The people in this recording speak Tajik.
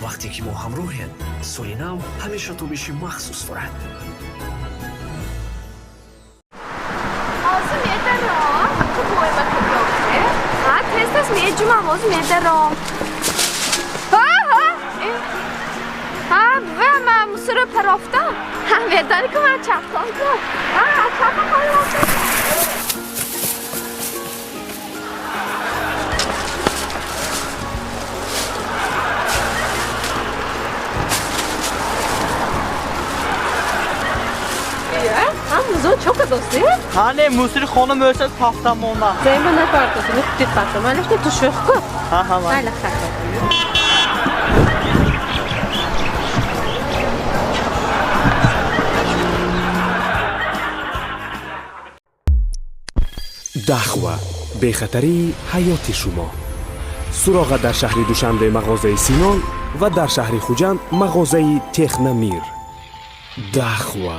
Вақте ки мо ҳамроҳем, соли нав ҳамеша тобиши махсус дорад. Ҳозир медаром. Ту бой макабёфте. Ҳа, тез тез меҷумам, ҳозир медаром. Ҳа, ҳа. Ҳа, бува, ман мусора парофтам. Ҳа, медонӣ ку ман чапкон ку. Ҳа, чапа холам. Ҳа, музо чока дости? Ҳа, не, мусори хона мӯшад пафтам монда. Займа напартоси, нуқтит партом. Малиш не тушух ку. Ҳа, ҳа, Майла ха. Дахва, бехатарии ҳаёти шумо. Суроға дар шаҳри Душанбе, мағозаи Синон, ва дар шаҳри Хуҷанд, мағозаи Технамир. Дахва.